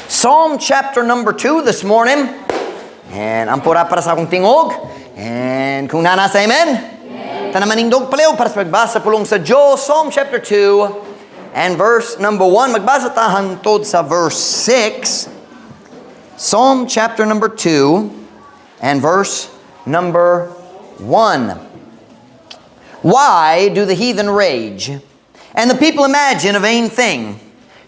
Psalm chapter number 2 this morning. And ampo ra para sa akong tingog. And kung naa na, say amen. Amen. Tanan manindog palihog para sa pagbasa pulong sa Diyos. Psalm chapter 2 and verse number 1. Magbasa ta hangtod sa verse 6. Psalm chapter number 2 and verse number 1. Why do the heathen rage and the people imagine a vain thing?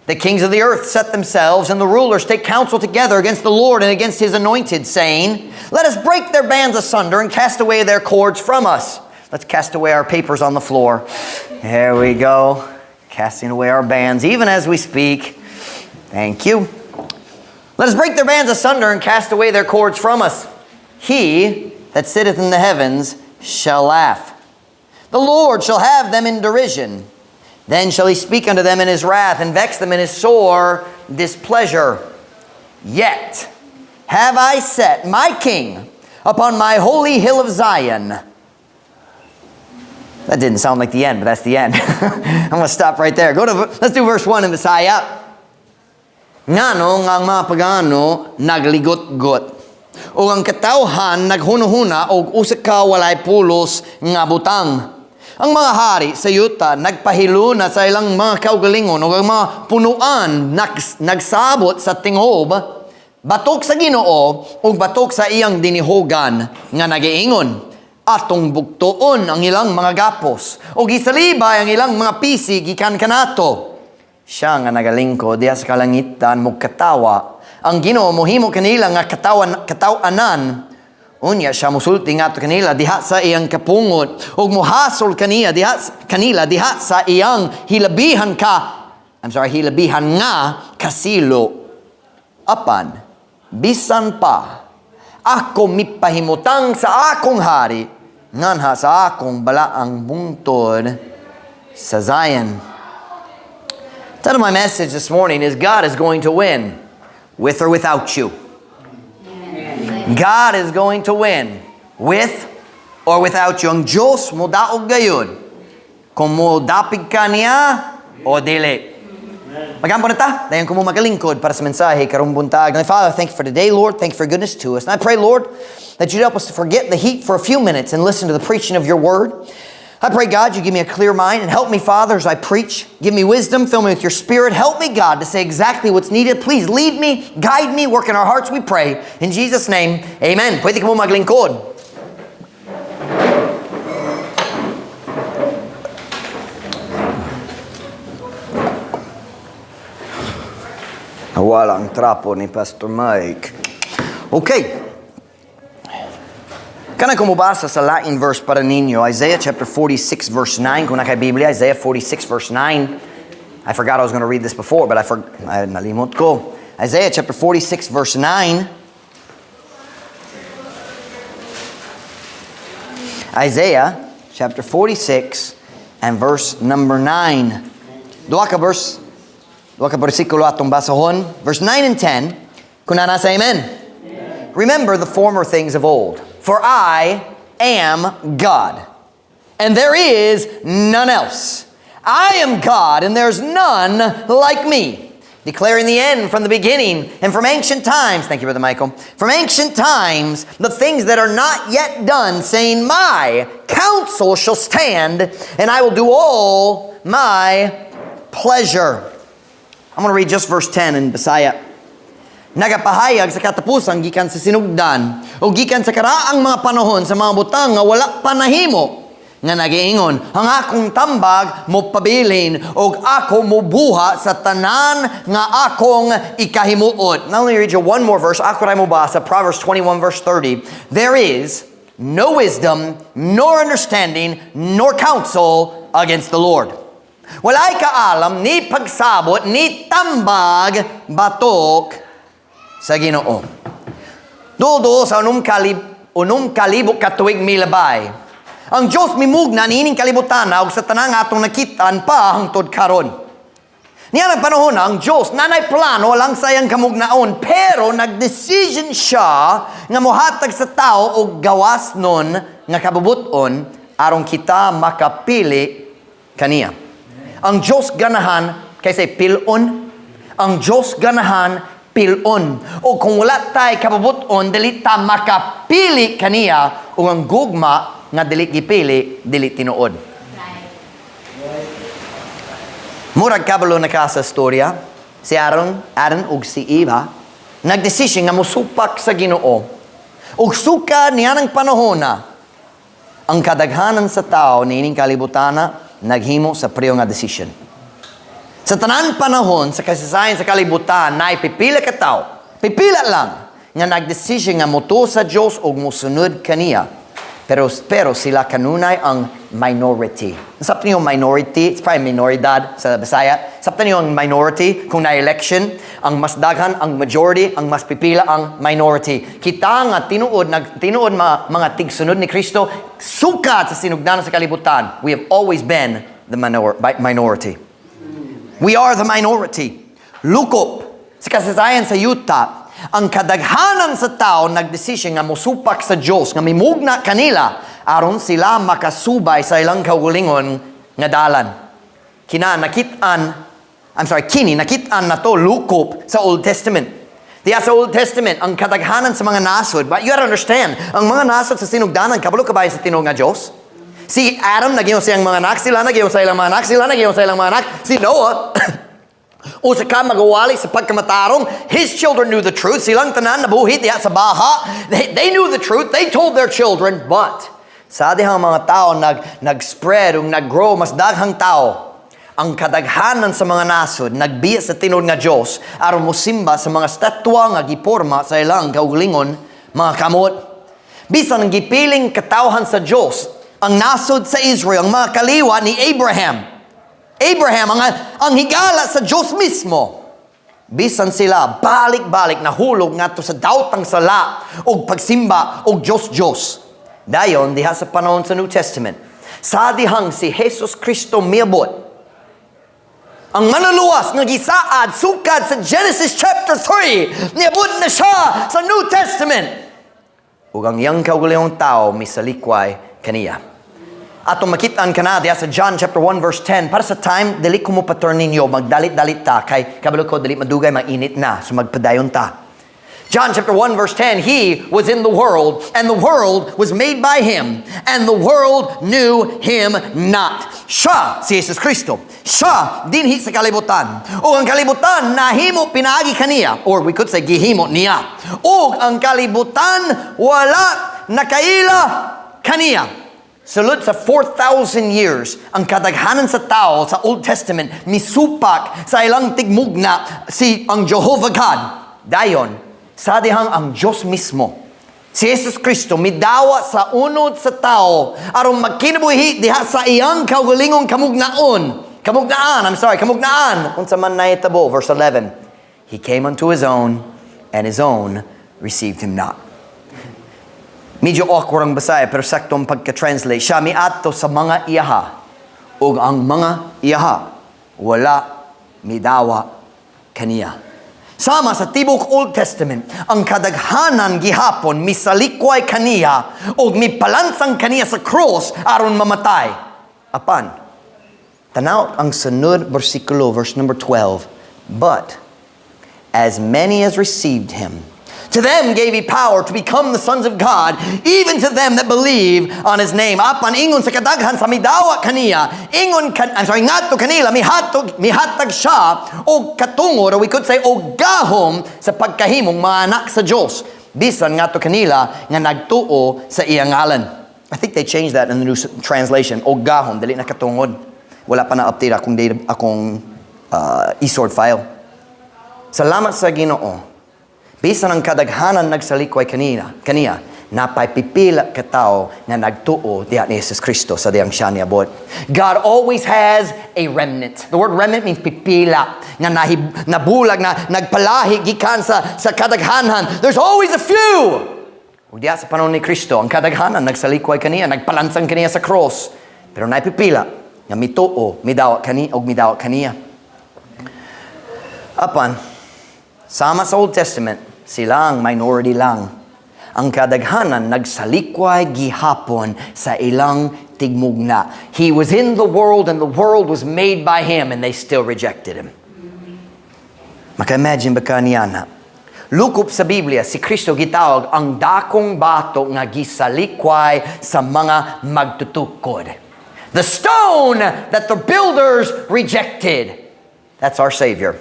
The kings of the earth set themselves, and the rulers take counsel together against the Lord and against his anointed, saying, "Let us break their bands asunder and cast away their cords from us." Let's cast away our papers on the floor. There we go. Casting away our bands, even as we speak. Thank you. Let us break their bands asunder and cast away their cords from us. He that sitteth in the heavens shall laugh. The Lord shall have them in derision. Then shall he speak unto them in his wrath and vex them in his sore displeasure. Yet have I set my king upon my holy hill of Zion. That didn't sound like the end, but that's the end. I'm going to stop right there. Let's do verse 1 in Bisaya. Ngano nga ang mga pagano nagligot-got ug ang katawhan naghunuhuna og usa ka walay pulos nga butang? Ang mga hari sa yuta nagpahiluna sa ilang mga kaugalingon ug ang mga punuan nagsabot sa tingob batok sa Ginoo ug batok sa iyang dinihugan nga nagiingon, "Atong bugtoon ang ilang mga gapos ug isalibay ang ilang mga pisi gikan kanato." Siya nga nagalingkod diha sa kalangitan mokatawa. Ang Ginoo mohimo kanila nga katawan kataw-anan. Unya siya musulti ngadto kanila diha sa iyang kapungot ug muhasol kaniya diha kanila diha sa iyang hilabihan ka, I'm sorry, hilabihan nga kasilo. Apan bisan pa ako mipahimutang sa akong hari nganha sa akong balaang bungtod sa Zion. Title of my message this morning is "God is Going to Win with or Without You." God is going to win with or without you. Ang Diyos mo daog gayud kung mo dapig ka niya o dili. Magampo na ta. Dayon ko mo magalingkod para sa mensahe karong buntag. My Father, thank you for today, Lord. Thank you for your goodness to us. And I pray, Lord, that you'd help us to forget the heat for a few minutes and listen to the preaching of your word. I pray, God, you give me a clear mind and help me, Father, as I preach. Give me wisdom, fill me with your spirit. Help me, God, to say exactly what's needed. Please lead me, guide me, work in our hearts, we pray. In Jesus' name, amen. Pwede ka mo maglingkod. Nawala ang trapo ni Pastor Mike. Okay. Kana ko mobasa sa Latin verse para ninyo, Isaiah chapter 46 verse 9. Kung naa kay Biblia, Isaiah 46 verse 9. I forgot I was going to read this before, but I nalimot ko. Isaiah chapter 46 verse 9. Isaiah chapter 46 and verse number 9. Duha ka verse, duha ka bersikulo atong basahon. Verse 9 and 10. Kung naa na, say amen. Remember the former things of old, for I am God, and there is none else. I am God, and there's none like me, declaring the end from the beginning, and from ancient times, thank you, Brother Michael, from ancient times, the things that are not yet done, saying, "My counsel shall stand, and I will do all my pleasure." I'm going to read just verse 10 in Bisaya. Nagapahayag sa katapusan gikan sa sinugdan o gikan sa karaang mga panahon sa mga butang nga wala pa nahimo nga nagiingon, "Ang akong tambag mo pabilin og ako mobuhat sa tanan nga akong ikahimuot." Now let me read you one more verse. Ako ray mobasa, Proverbs 21 verse 30. There is no wisdom, nor understanding, nor counsel against the Lord. Walay kaalam, ni pagsabot, ni tambag, batok sa Ginoo. Duol sa 6,000 ka tuig milabay, ang Diyos mimugna niining kalibutan ug sa tanang atong nakitaan pa hangtod karon. Niya ang panahon na ang Diyos nanay plano lang sa iyang kamugnaon, pero nagdesisyon siya nga mohatag sa tao og gawas nun nga kabubuton aron kita makapili kaniya. Ang Diyos ganahan kaysa pilon. Ang Diyos ganahan pilon. O kung wala tay kabubut-on, dili ta makapili kaniya, ug ang gugma nga dili gipili, dili tinuod. Murag kabalo na ka sa storya, si Aaron ug si Eva, nagdesisyon nga musupak sa Ginoo. Ug suka niyanang panahona, ang kadaghanan sa tao niining kalibutana naghimo sa pareho nga decision. Sa tanan panahon sa kasaysayan sa kalibutan, naay pipila ka tao, pipila lang, nga nagdesisyon nga motuo sa Dios ug mosunod kaniya. Pero sila kanunay ang minority. Nasabtan niyo minority? It's probably minoridad sa Bisaya. Sabtan niyo ang minority kung na-election, ang mas daghan ang majority, ang mas pipila ang minority. Kita nga tinuod, nag, tinuod mga tigsunod ni Kristo, sukat sa sinugdanan sa kalibutan. We have always been the minority. We are the minority. Lukop sa kasaysayan sa yuta, ang kadaghanan sa tao nagdesisyon nga mosupak sa Dios, nga mimugna kanila aron sila makasubay sa ilang kaugalingon nga dalan. Kina nakit-an, I'm sorry, kini nakit-an nato lukop sa Old Testament. Diya sa Old Testament, ang kadaghanan sa mga nasod, but you gotta understand, ang mga nasod sa sinugdanan, kabalo ka ba sa tinuod nga Dios? Si Adam, nag-ingon sa iyang mga anak, sila nag-ingon sa ilang mga anak, sila nag-ingon sa ilang mga anak, si Noah, usa ka magawali sa pagkamatarong, his children knew the truth. Silang tanan nabuhi diha sa baha. They knew the truth. They told their children, but sa dihang mga tao nag-spread ug nag-grow mas daghang tao, ang kadaghanan sa mga nasod nagbiya sa tinuod nga Dios aron mosimba sa mga statwa nga giporma sa ilang kaugalingon mga kamot. Bisan ang gipiling katawhan sa Dios, ang nasod sa Israel, ang mga kaliwa ni Abraham. Abraham, ang higala sa Diyos mismo. Bisan sila, balik-balik nahulog ngadto sa daotang sala og pagsimba og Diyos-Diyos. Dayon, diha sa panahon sa New Testament, sa dihang si Jesus Kristo miabot, ang manluluwas nga gisaad sukad sa Genesis chapter 3, niabot na siya sa New Testament. Ug ang iyang kaugalingong tao misalikway kaniya. Atong makitaan kana diha sa John chapter 1 verse 10. Para sa time, dili ko mo paturn ninyo, magdalit-dalit ta kay kabalo ko dili madugay mainit na, so magpadayon ta. John chapter 1 verse 10, "He was in the world, and the world was made by him, and the world knew him not." Siya, si Jesus Kristo, siya dinhi sa kalibutan. O ang kalibutan nahimo pinaagi kaniya, or we could say gihimo niya. O ang kalibutan wala nakaila kaniya. Sulod sa 4,000 years, ang kadaghanan sa tao sa Old Testament misupak sa ilang tigmugna si ang Jehovah God. Dayon, sa dihang ang Diyos mismo, si Jesus Kristo, midawa sa unod sa tao aron magkinabuhi diha sa iyang kaugalingong kamugnaon. Kamugnaan, I'm sorry, kamugnaan. Unsa man nahitabo, verse 11. "He came unto his own, and his own received him not." Medyo awkward ang Bisaya, pero sakto ang pagka-translate. Siya miadto sa mga iyaha, ug ang mga iyaha wala midawa kaniya. Sama sa tibok Old Testament, ang kadaghanan gihapon misalikway kaniya ug mipalansang kaniya sa cross aron mamatay. Apan, tanaw ang sunod bersikulo, verse number 12. "But as many as received him, to them gave he power to become the sons of God, even to them that believe on his name." Apan ingon sa kadaghan sa midawa kaniya, ingon kan, I'm sorry, ngadto kanila mihatog mihatag siya og katungod, or we could say og gahom sa pagkahimong mga anak sa Dios, bisan ngadto kanila nga nagtuo sa iyang ngalan. I think they changed that in the new translation. Og gahom, dili na katungod. Wala pa na update akong data, akong e-sword file. Salamat sa Ginoo. Bisan ang kadaghanan nagsalikway kaniya, napay pipila ka tao nga nagtuo diha ni Jesus Kristo sa diyang siya niabot. God always has a remnant. The word remnant means pipila nga nabulag na nagpalahi gikan sa kadaghanan. There's always a few. Ug diha sa panahon ni Kristo, ang kadaghanan nagsalikway kaniya, nagpalansang kaniya sa cross. Pero naay pipila nga mituo, midawa kani og midawa kaniya. Apan, sama sa Old Testament, sila ang minority lang. Ang kadaghanan nagsalikway gihapon sa ilang tigmugna. He was in the world and the world was made by him and they still rejected him. Maka-imagine ba ka niya na? Lukop sa Biblia, si Kristo gitawag ang dakong bato nga gisalikway sa mga magtutukod. The stone that the builders rejected. That's our Savior.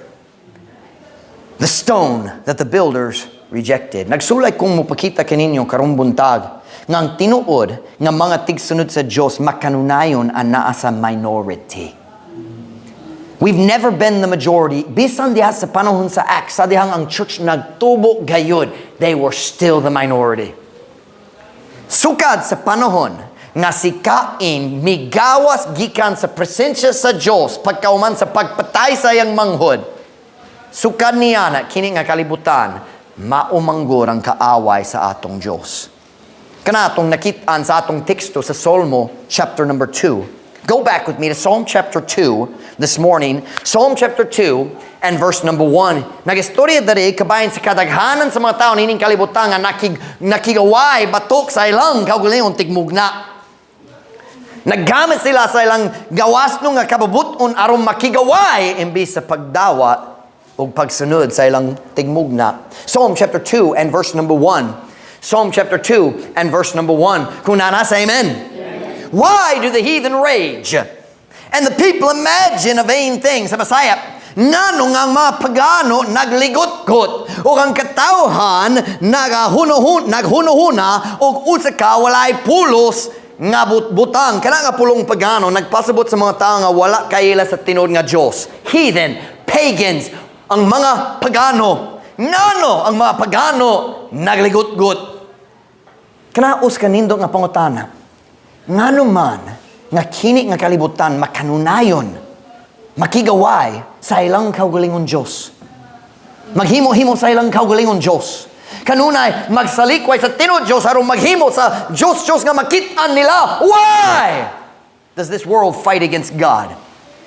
The stone that the builders rejected. Nagsulay kong mupakita kaninyo karong buntag nga ang tinuod nga mga tigsunod sa Dios makanunayon ang naa sa minority. We've never been the majority. Bisan diha sa panahon sa Acts, sa dihang ang church nagtubo gayud, they were still the minority. Sukad sa panahon nga si Cain migawas gikan sa presensya sa Dios pagkauman sa pagpatay sa iyang manghod. Sukad niya na kini nga kalibutan, mao man gud ang kaaway sa atong Dios. Kana atong nakit-an sa atong teksto sa Solmo chapter number 2. Go back with me to Psalm chapter 2 this morning. Psalm chapter 2 and verse number 1. Nagistorya diri kabahin sa kadaghanan sa mga tao nining kalibutan nga nakigaway batok sa ilang kaugalingon tigmugna. Naggamit sila sa ilang gawas nga kabubuton aron makigaway imbis sa pagdawa o pagsunod sa ilang tigmugna. Psalm chapter 2 and verse number 1. Psalm chapter 2 and verse number 1. Kung naa na, say amen. Why do the heathen rage? And the people imagine a vain thing. Sa Bisaya, ngano nga ang mga pagano nagligot-got o ang katawhan naghunuhuna og usa ka walay pulos nga butang? Kana nga pulong pagano nagpasabot sa mga tao nga wala kaila sa tinuod nga Dios. Heathen, pagans, ang mga pagano. Ngano ang mga pagano nagligot-got? Kana usa ka nindot nga pangutana. Ngano man nga kini nga kalibutan makanunayon makigaway sa ilang kaugalingon Dios? Maghimo-himo sa ilang kaugalingon Dios. Kanunay magsalikway sa tinuod Dios aron maghimo sa Dios Dios nga makit-an nila. Why does this world fight against God?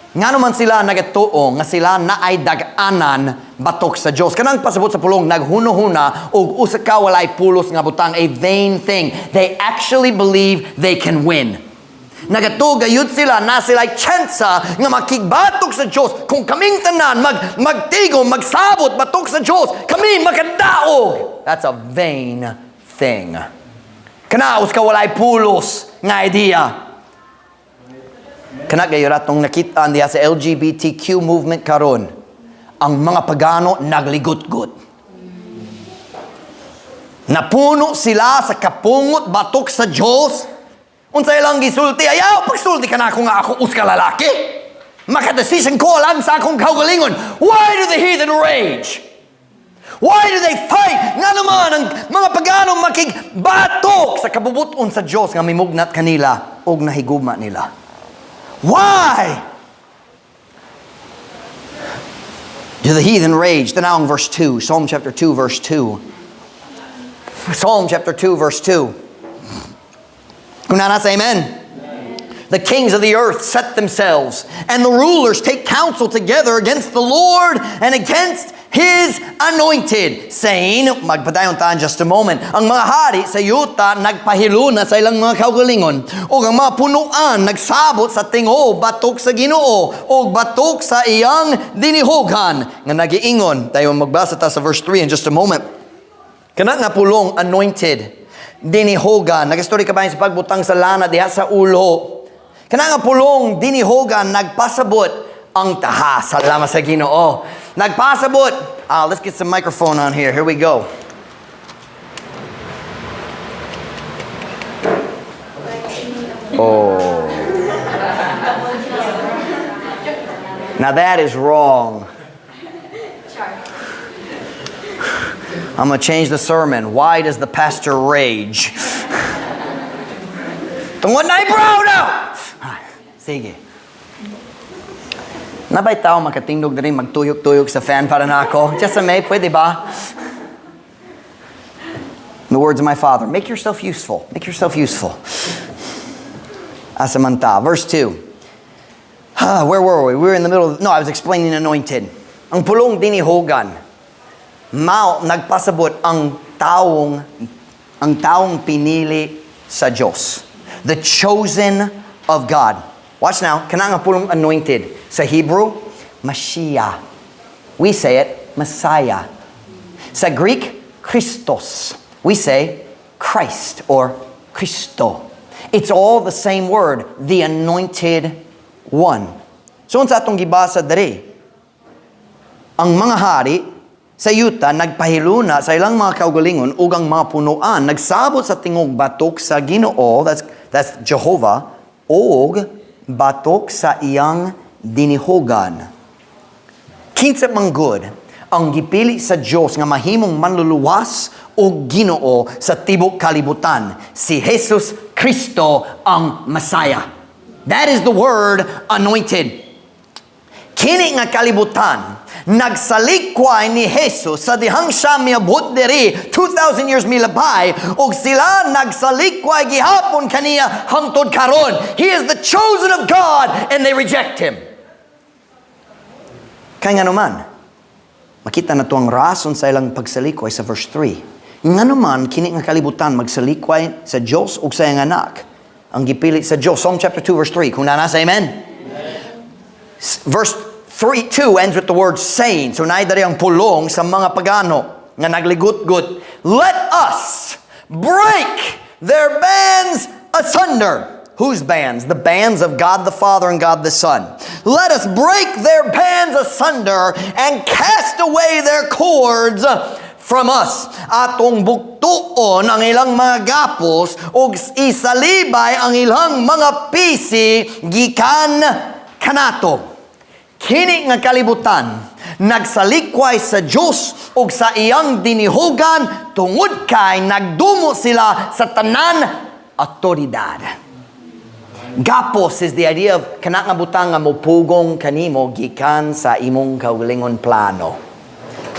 Ngano man sila nagatuo nga sila naay dag-anan batok sa Dios? Kanang pasabot sa pulong naghunuhuna og usa ka walay pulos nga butang, a vain thing. They actually believe they can win. Nagatuo gayud sila na sila tsansa nga makigbatok sa Dios. Kung kaming tanan magtigom, magsabot batok sa Dios, kami makadaog. That's a vain thing. Kana usa ka walay pulos nga idea. Kana gayud atong nakita diha sa LGBTQ movement karon. Ang mga pagano nagligot-got. Napuno sila sa kapungot batok sa Diyos. Unsa ilang gisulti? Ayaw pagsulti ka na ako nga ako usa ka lalaki. Makadesisyon ko lang sa akong kaugalingon. Why do the heathen rage? Why do they fight? Nga naman ang mga pagano makigbatok sa kabubuton sa Diyos nga mimugnat kanila og nahigugma nila. Why do the heathen rage? Tanawang verse 2, Psalm chapter 2, verse 2. Psalm chapter 2, verse 2. Kung naa na, say amen. The kings of the earth set themselves, and the rulers take counsel together against the Lord and against His anointed, saying, magpadayon ta in just a moment, ang mga hari sa yuta nagpahiluna sa ilang mga kaugalingon, ug ang mga punuan nagsabot sa tingob batok sa Ginoo, ug batok sa iyang dinihugan, nga nagiingon. Tayo magbasa ta sa verse 3 in just a moment. Kana nga pulong anointed, dinihugan, nagastorya kabahin sa pagbutang sa lana diha sa ulo. Kana nga pulong dinihugan nagpasabot ang taha. Salamat sa Ginoo. Nagpasabot. Ah, let's get some microphone on here. Here we go. Oh. Now that is wrong. I'm going to change the sermon. Why does the pastor rage? Tungod na brown out! Ah, sige. Nabay tao makatindog na rin magtuyok-tuyok sa fan para na ako. Just a may, pwede ba? In the words of my father, make yourself useful. Make yourself useful. Asa man ta. Verse 2. Ah, where were we? We were in the middle of, no, I was explaining anointed. Ang pulong dinihugan, mao nagpasabot ang taong pinili sa Diyos. The chosen of God. Watch now, kana nga pulong anointed. Sa Hebrew, Mashiach. We say it, Messiah. Sa Greek, Christos. We say Christ or Kristo. It's all the same word, the anointed one. So unsa atong gibasa diri? Ang mga hari sa yuta nagpahiluna sa ilang mga kaugalingon ug ang mga punuan nagsabot sa tingog batok sa Ginoo, that's Jehovah, og batok sa iyang dinihogan. Kinsa man gud ang gipili sa Dios nga mahimong manluluwas o Ginoo sa tibok kalibutan? Si Jesus Kristo, ang Messiah. That is the word "anointed." Kini nga kalibutan nagsalikway ni Jesus sa dihang siya miabot diri 2,000 years milabay, ug sila nagsalikway gihapon kaniya hangtod karon. He is the chosen of God and they reject him. Kay ngano man? Makita nato ang rason sa ilang pagsalikway sa verse 3. Ngano man kini nga kalibutan magsalikway sa Dios ug sa iyang anak, ang gipili sa Dios? Psalm chapter 2 verse 3. Kung naa na, say amen. Verse 3, 2 ends with the word "saying." So naay diri ang pulong sa mga pagano nga nagligut-gut. "Let us break their bands asunder." Whose bands? The bands of God the Father and God the Son. "Let us break their bands asunder and cast away their cords from us." Atong bugtuon ang ilang mga gapos ug isalibay ang ilang mga pisi gikan kanato. Kini nga kalibutan nagsalikway sa Dios ug sa iyang dinihugan tungod kay nagdumo sila sa tanan awtoridad. Gapos is the idea of kana nga butang nga mopugong kanimo gikan sa imong kaugalingon plano.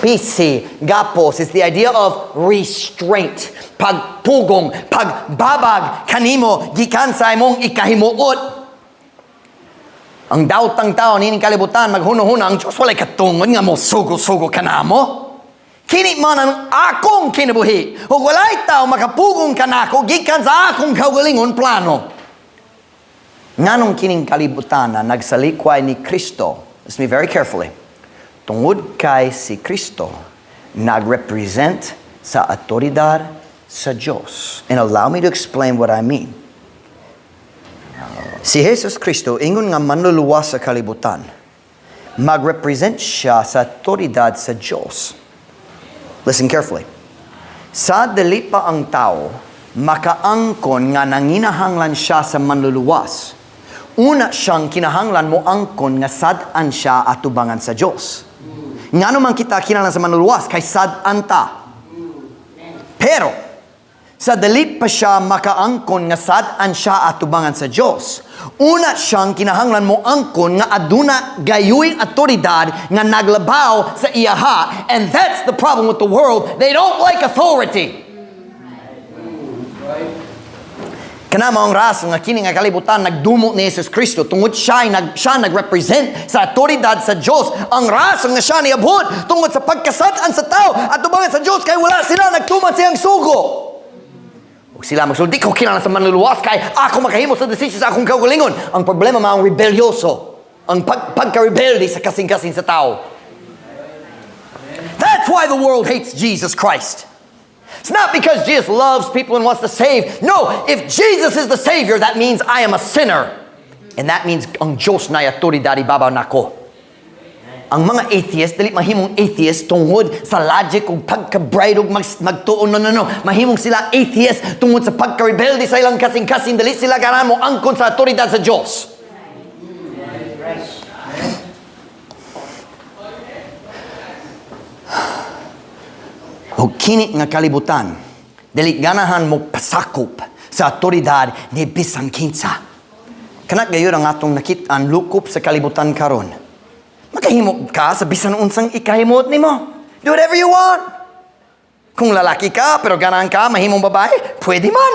Pisi, gapos is the idea of restraint. Pagpugong, pagbabag kanimo gikan sa imong ikahimuot. Ang daotang tao nining kalibutan maghuno-huna, ang Diyos walay katungod nga mo sugo-sugo kanamo. Kini man ang akong kinabuhi. Ug walay tao makapugong kanako gikan sa akong kaugalingon plano. Nganong kining kalibutan na nagsalikway ni Kristo? Listen to me very carefully. Tungod kay si Kristo nagrepresent sa autoridad sa Diyos. And allow me to explain what I mean. Si Jesus Kristo, ingon nga manluluwas sa kalibutan, magrepresent siya sa autoridad sa Diyos. Listen carefully. Sa dili pa ang tao makaangkon nga nanginahanglan siya sa manluluwas, una siyang kinahanglan mo angkon nga sad-an siya atubangan sa Diyos. Ngano man kita kinahanglan sa manluluwas? Kay sad-an ta. Pero sa dili pa siya makaangkon nga sad-an siya atubangan sa Dios, una siyang kinahanglan mo angkon nga aduna gayoy awtoridad nga naglabaw sa iyaha. And that's the problem with the world. They don't like authority. Kana mao ang rason nga kini nga kalibutan nagdumo ni Jesus Kristo tungod siya nagrepresent sa awtoridad sa Dios. Ang rason nga siya niabot tungod sa pagkasad-an sa tao atubangan sa Dios kay wala sila nagtuman siyang sugo. Ug sila magsulti, "Di ko kinahanglan sa manluluwas kay ako makahimo sa decision sa akong kaugalingon." Ang problema mao ang rebelyoso. Ang pagka-rebelde sa kasing-kasing sa tao. That's why the world hates Jesus Christ. It's not because Jesus loves people and wants to save. No, if Jesus is the Savior, that means I am a sinner. And that means ang Diyos naay awtoridad ibabaw nako. Ang mga atheist, dili mahimong atheist tungod sa logic ug pagka-bright ug magtuon. No, no, no. Mahimong sila atheist tungod sa pagka-rebelde sa ilang kasing-kasing. Dili sila ganahan mo angkon sa awtoridad sa Diyos. O kini nga kalibutan, dili ganahan mo pasakop sa awtoridad ni bisan kinsa. Kana gayud ang atong nakit-an lukop sa kalibutan karon. Makahimo ka sa bisan unsang ikahimuot nimo. Do whatever you want. Kung lalaki ka pero ganahan ka mahimong babae, pwede man.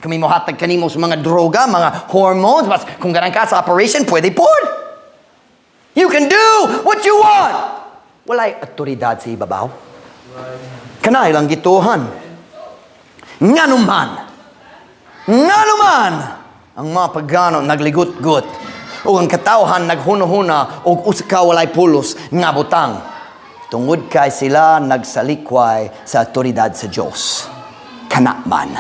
Kung may mohatag kanimo sa mga droga, mga hormones, mas kung ganahan ka sa operation, pwede pod. You can do what you want. Walay awtoridad sa ibabaw. Kana ilang gituohan. Nganuman, nganuman, ang mga pagano nagligut-gut, o ang katawhan naghuno-huna og usa ka walay pulos nga butang. Tungod kay sila nagsalikway sa otoridad sa Diyos. Kana man.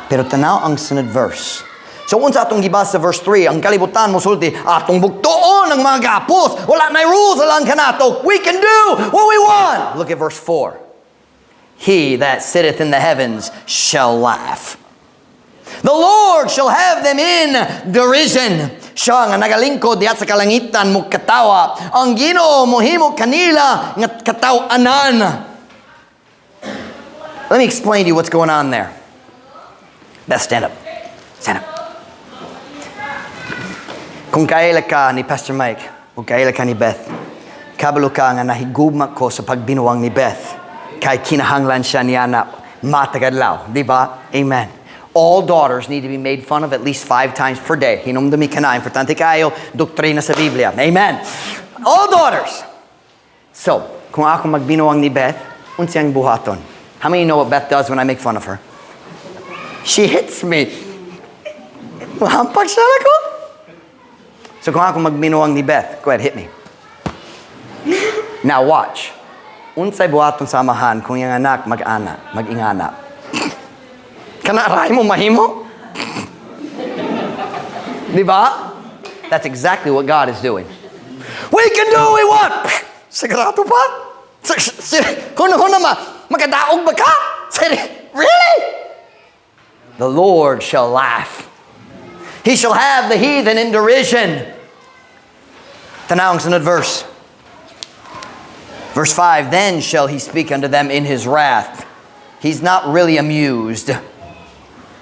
Pero tanaw ang sunod verse. So unsa atong gibasa sa verse 3, ang kalibutan mo sulti, atong bugtuon ang mga gapos. Wala na rules alang kanato. We can do what we want. Look at verse 4. He that sitteth in the heavens shall laugh. The Lord shall have them in derision. Siya nga nagalingkod diha sa kalangitan mo katawa. Ang Ginoo mohimo kanila nga kataw-anan. Let me explain to you what's going on there. Beth, stand up. Stand up. Kung kaila ka ni Pastor Mike, o kaila ka ni Beth, kabalo ka nga nahigugma ko sa pagbinuang ni Beth. Kay kinahanglan siya niya na matag adlaw. Di ba? Amen. All daughters need to be made fun of at least five times per day. Hinumdumi ka na. Importante kayo, doktrina sa Biblia. Amen. All daughters. So, kung ako magbinuang ni Beth, unsay buhaton? How many know what Beth does when I make fun of her? She hits me. Hampak siya ako. So kung ako magbinuang ni Beth, go ahead, hit me. Now watch. Unsay buhaton sa amahan kung iyang anak mag-ana, mag-ingana? Kana ray mo mahimo? Di ba? That's exactly what God is doing. We can do what we want. Sigurado pa? Kung na ma, magkadaog ba ka? Really? The Lord shall laugh. He shall have the heathen in derision. Tanaw ang sunod verse. Verse 5, "Then shall he speak unto them in his wrath." He's not really amused.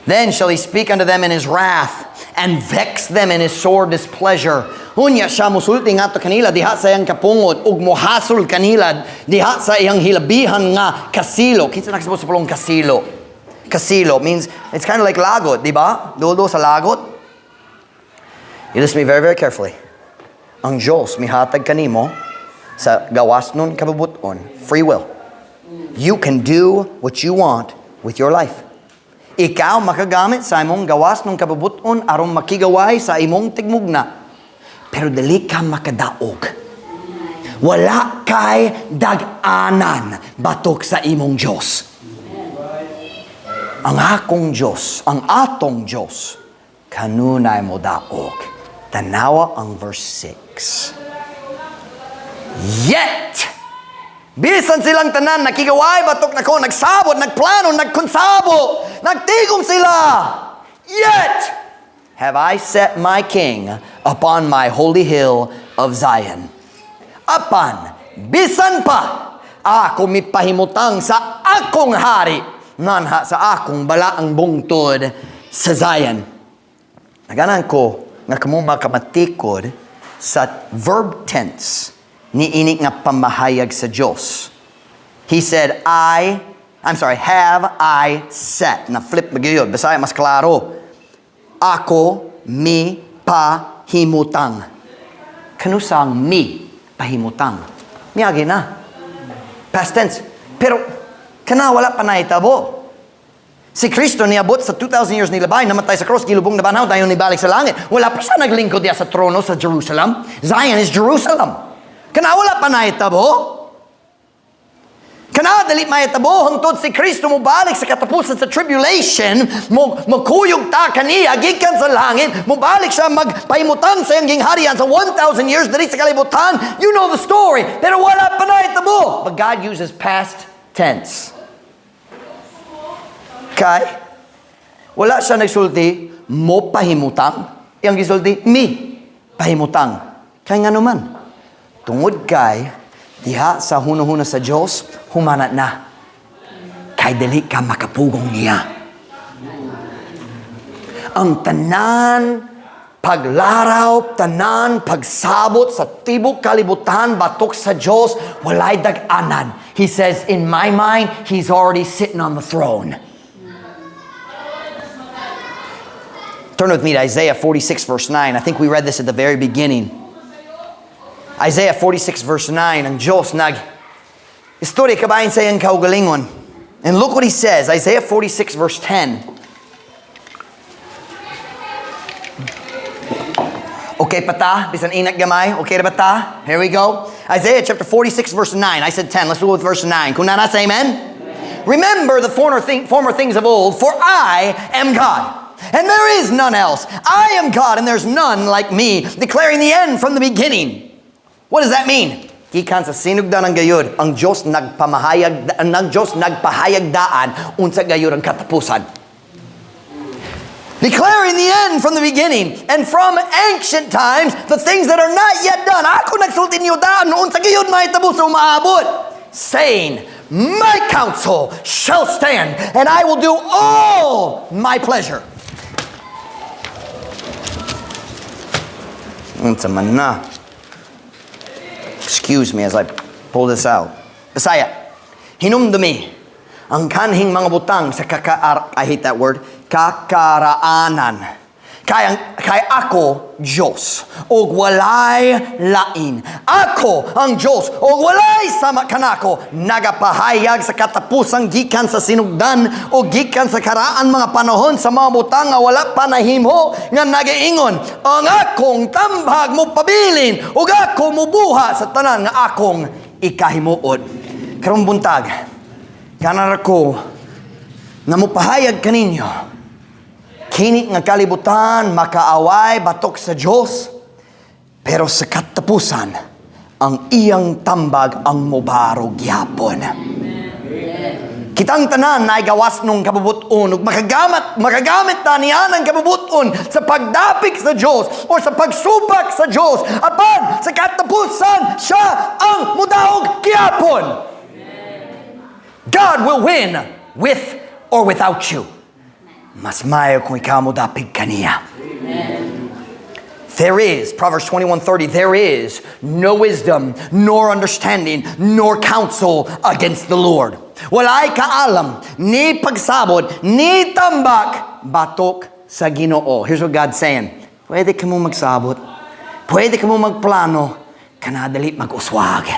"Then shall he speak unto them in his wrath and vex them in his sore displeasure." Unya siya musulti ngadto kanila diha sa iyang kapungot ug mohasol kanila diha sa iyang hilabihan nga kasilo. Kinsa nakasabot sa pulong kasilo? Kasilo means it's kind of like lagot, di ba? Dulo sa lagot. You listen to me very, very carefully. Ang Diyos mihatag kanimo sa gawas nun kabubuton, free will. You can do what you want with your life. Ikaw makagamit sa imong gawas ng kabubuton aron makigaway sa imong tigmugna. Pero dili ka makadaog. Wala kay dag-anan batok sa imong Diyos. Ang akong Diyos, ang atong Diyos, kanunay mo daog. Tanawa ang verse 6. "Yet, bisan silang tanan, nakigaway, batok nako, nagsabot, nagplano, nagkonsabo, nagtigom sila. Yet, have I set my king upon my holy hill of Zion." Apan, bisan pa, ako mipahimutang sa akong hari, nganha sa akong balaang bungtod sa Zion. Naganan ko nga kamo makamatikod sa verb tense ni ini nga pamahayag sa Diyos. He said, I, I'm sorry, "have I set." Na flip magyud. Bisaya mas klaro. Ako mi pahimutang. Kanusang mi pahimutang? Miagi na. Past tense. Pero kana wala pa nahitabo. Si Kristo niabot sa 2,000 years nilabay, namatay sa cross, gilubong na banhaw, dayon nibalik sa langit. Wala pa siya naglingkod diya sa trono sa Jerusalem. Zion is Jerusalem. Kana wala pa nahitabo. Kana dili mahitabo hangtod si Kristo mo balik sa katapusan sa tribulation, mo makuyog ta kaniya gikan sa langit, mo balik siya magpahimutang sa iyang gingharian sa 1,000 years diri sa kalibutan. You know the story. Pero wala pa nahitabo. But God uses past tense. Kay wala siya nagsulti mo pahimutang. Iyang gisulti mi pahimutang. Kay ngano man? Tungod kay diha sa hunahuna sa Dios, humana na. Kay dili ka makapugong niya. Ang tanan paglaraw, tanan pagsabot sa tibok kalibutan batok sa Dios, walay dag-anan. He says, "In my mind, he's already sitting on the throne." Turn with me to Isaiah 46 verse 9. I think we read this at the very beginning. Isaiah 46 verse 9, ang Diyos nag istorya kabahin sa iyang kaugalingon. And look what he says, Isaiah 46 verse 10. Okay pa ta? Bisan inat gamay? Okay ra ba ta? Here we go. Isaiah chapter 46, verse 9. I said 10. Let's go with verse 9. Kung naa na, say amen. Remember the former things of old, for I am God, and there is none else. I am God, and there's none like me, declaring the end from the beginning. What does that mean? Gikan sa sinugdanan gayud, ang Diyos nagpamahayag, ang Diyos nagpahayag daan unsa gayud ang katapusan. Declaring the end from the beginning, and from ancient times, the things that are not yet done. Ako nagsulti niyo daan, unsa gayud mahitabo sa umaabot. Saying, "My counsel shall stand, and I will do all my pleasure." Unsa man na. Excuse me as I pull this out. Bisaya. Hinumdumi ang kanhing mga butang sa kakaar, I hate that word, kakaraanan. Kay ako Diyos ug walay lain. Ako ang Diyos ug walay sama kanako, nagapahayag sa katapusang gikan sa sinugdan o gikan sa karaan mga panahon sa mga butang nga wala pa nahimo, nga nagaingon, ang akong tambag mo pabilin ug ako mubuhat sa tanan nga akong ikahimuot. Karong buntag, ganar ko nga mopahayag kaninyo, kini nga kalibutan makaaway batok sa Dios, pero sa katapusan ang iyang tambag ang mobarog gyapon. Kitang tanan naay gawas nung kabubut-on ug makagamit ta niya ng kabubut-on sa pagdapik sa Dios o sa pagsubak sa Dios, apan sa katapusan siya ang mudaog gyapon. God will win with or without you. Mas maayo kung ikaw mo dapig kaniya. There is, Proverbs 21:30, there is no wisdom, nor understanding, nor counsel against the Lord. Walay kaalam, ni pagsabot, ni tambak, batok sa Ginoo. Here's what God's saying. Pwede ka mo magsabot. Pwede ka mo magplano. Kanadali mag-uswag.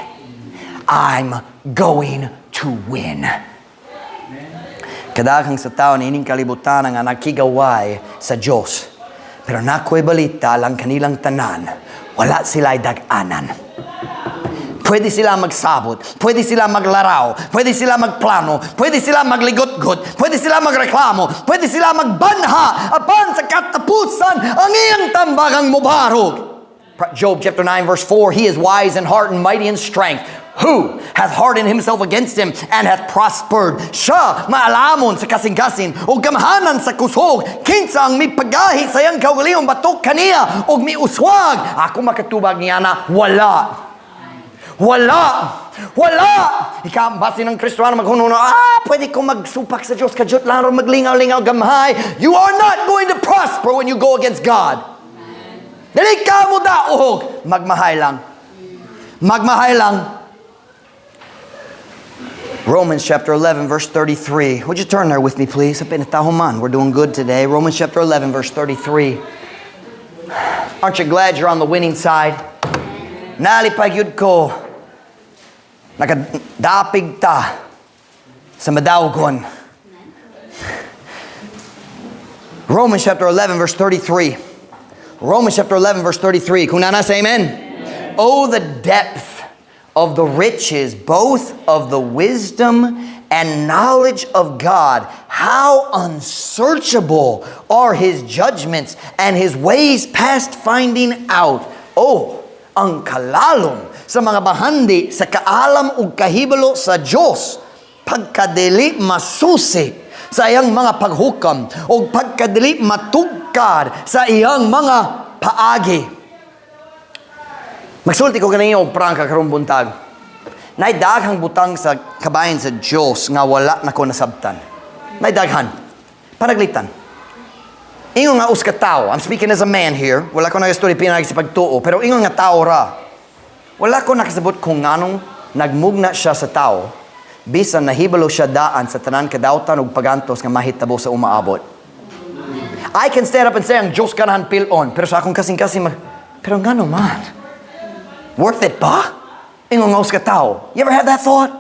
I'm going to win. Kadaghang sa tao na ining kalibutan nga nakigaway sa Diyos. Pero nakoy balita lang kanilang tanan, wala sila'y dag-anan. Pwede sila magsabot, pwede sila maglaraw, pwede sila magplano, pwede sila magligot-got, pwede sila magreklamo, pwede sila magbanha, apan sa katapusan, ang iyang tambagang mubarog. Job chapter 9 verse 4, he is wise in heart and mighty in strength. Who hath hardened himself against him and hath prospered? Siya maalamon sa kasing-kasing o gamhanan sa kusog. Kinsa ang mipagahi sa iyang kaugalingon batok kaniya og miuswag? Ako makatubag niya na wala. Wala! Wala! Ikaw, base ng Kristiyano maghuno na, pwede ko magsupak sa Diyos, kadyot lang, maglingaw-lingaw, gamhay. You are not going to prosper when you go against God. Dili ka mo daog. Magmahay lang. Magmahay lang. Romans chapter 11, verse 33. Would you turn there with me, please? We're doing good today. Romans chapter 11, verse 33. Aren't you glad you're on the winning side? Nalipay gyud ko. Nakadapig ta sa madawgon. Romans chapter 11, verse 33. Romans chapter 11, verse 33. Kung naa na, say amen. Amen. Oh, the depth of the riches, both of the wisdom and knowledge of God. How unsearchable are His judgments and His ways past finding out. Oh, ang kalalom sa mga bahandi sa kaalam ug kahibalo sa Dios, pagkadili masusi sa iyang mga paghukam o pagkadili matugkad sa iyang mga paagi. Magsulti ko kaninyo og prangka karong buntag. Nay daghang butang sa kabahin sa Dios nga wala nako nasabtan. Nay daghan. Panaglitan. Ingon nga us ka tao, I'm speaking as a man here, wala ko nag-story pinag sa pagtuo, pero ingon nga tao ra. Wala ko nakasabot kung nganong nagmugna siya sa tao, bisan nahibalo siya daan sa tanan kadawtan ug pagantos nga mahitabo sa umaabot. I can stand up and say ang Diyos ganahan pil-on, pero sa akong kasing-kasing, pero ngano man? Worth it ba? Ingon nga us ka tao. You ever have that thought?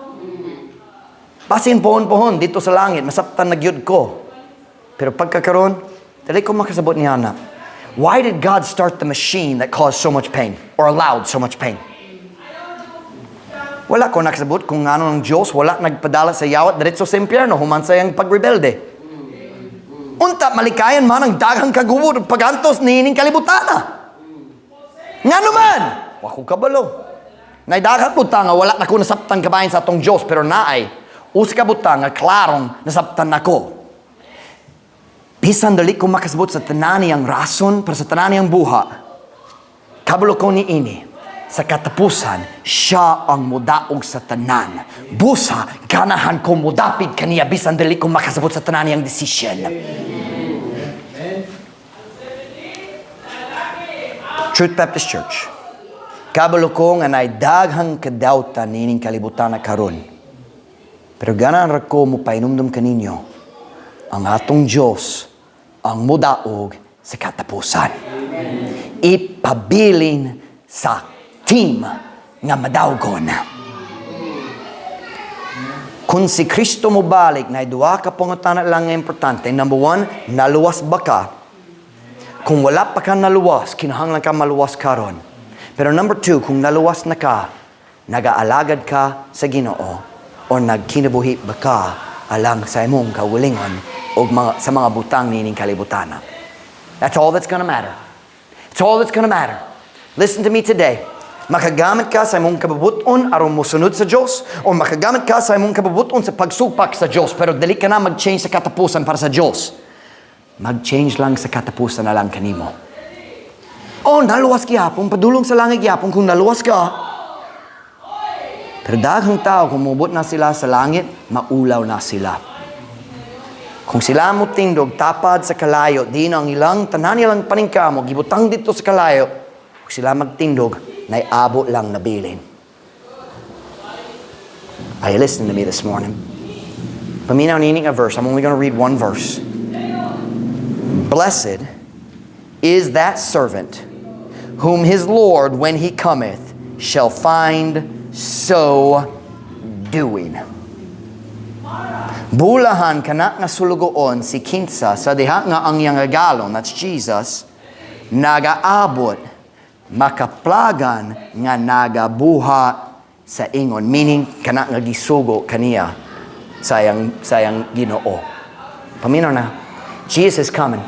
Basin pohon-pohon dito sa langit, masabtan na gyud ko. Pero pagkakaroon, dili ko makasabot niya na. Why did God start the machine that caused so much pain or allowed so much pain? Wala ko nakasabot kung ano ng Diyos, wala nagpadala sa yawat diretso sa impyerno, human sa iyang pagrebelde. Unta, malikayan man ang daghang kagubot ug pagantos niining kalibutana. Ngano man? Wa ko kabalo. Nay daghang butang nga wala na ko nasabtan kabahin sa atong Diyos, pero naay usa ka butang nga klarong nasabtan nako. Bisan dali ko makasabot sa tanan niyang rason para sa tanan niyang buha, kabalo ko ni ini, sa katapusan, siya ang mudaog sa tanan. Busa, ganahan ko mudapig kaniya bisan dali ko makasabot sa tanan niyang decision. Truth Baptist Church, kabalo ko nga naay daghang kadawtan niining kalibutan na karon. Pero ganahan ra ko mopahinumdum kaninyo, ang atong Diyos ang mudaog sa katapusan. Ipabilin sa team nga madawgon. Kung si Kristo mobalik, na duha ka pangutana lang nga importante. Number one, naluwas ba ka? Kung wala pa ka naluwas, kinahanglan ka maluwas karon. Pero number two, kung naluwas na ka, nagaalagad ka sa Ginoo o nagkinabuhi ba ka alang sa imong kaugalingon o sa mga butang niining kalibutana? That's all that's gonna matter. It's all that's gonna matter. Listen to me today. Makagamit ka sa imong kabubuton aron mosunod sa Diyos o makagamit ka sa imong kabubuton sa pagsupak sa Diyos, pero dili ka na mag-change sa katapusan para sa Diyos. Mag-change lang sa katapusan na lang kanimo. Oh, naluwas gyapon, padulong sa langit gyapon kung naluwas ka. Pero daghang tao, kung mubot na sila sa langit, maulaw na sila. Kung sila mo tindog tapad sa kalayo, di na ang ilang tanan nilang paningkamo, gibutang dito sa kalayo, kung sila magtindog, naay abo lang nabilin. Are you listening to me this morning? Paminaw nining a verse. I'm only going to read one verse. "Blessed is that servant whom his Lord, when he cometh, shall find so doing." Bulahan kana nga sulugoon si kinsa sa diha nga ang iyang agalon, that's Jesus, nagaabot, makaplagan nga nagabuha sa ingon, meaning kana nga gisugo kaniya sa iyang Ginoo. Paminaw na, Jesus is coming.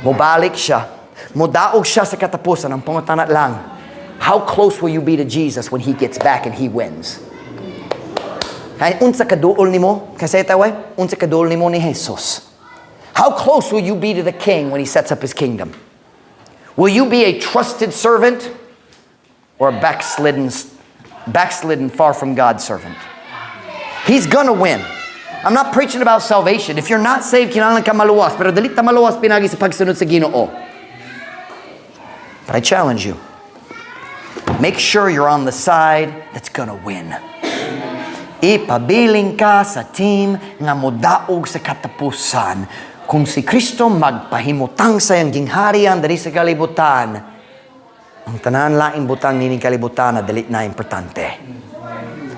Mobalik siya. Modaog siya sa katapusan. Ang pangutana lang, how close will you be to Jesus when He gets back and He wins? Ay, unsa kaduol nimo? Kasi taway, unsa kaduol nimo ni Jesus? How close will you be to the King when He sets up His kingdom? Will you be a trusted servant or a backslidden, far from God servant? He's gonna win. I'm not preaching about salvation. If you're not saved, kinahanglan ka maluwas. Pero dili ta maluwas pinagi sa pagsunod sa Ginoo. But I challenge you. Make sure you're on the side that's gonna win. Ipabiling ka sa team nga modaog sa katapusan. Kung si Kristo magpahimutang sa iyang gingharian diri sa kalibutan, ang tanan laing butang nining kalibutan na dili na importante.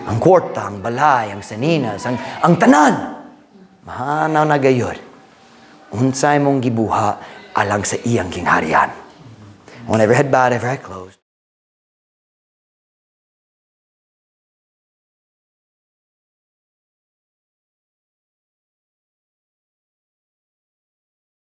Ang kwarta, ang balay, ang saninas, ang tanan. Mahanaw na gayod. Unsay mong gibuha alang sa iyang gingharian. On every head bowed, every eye closed.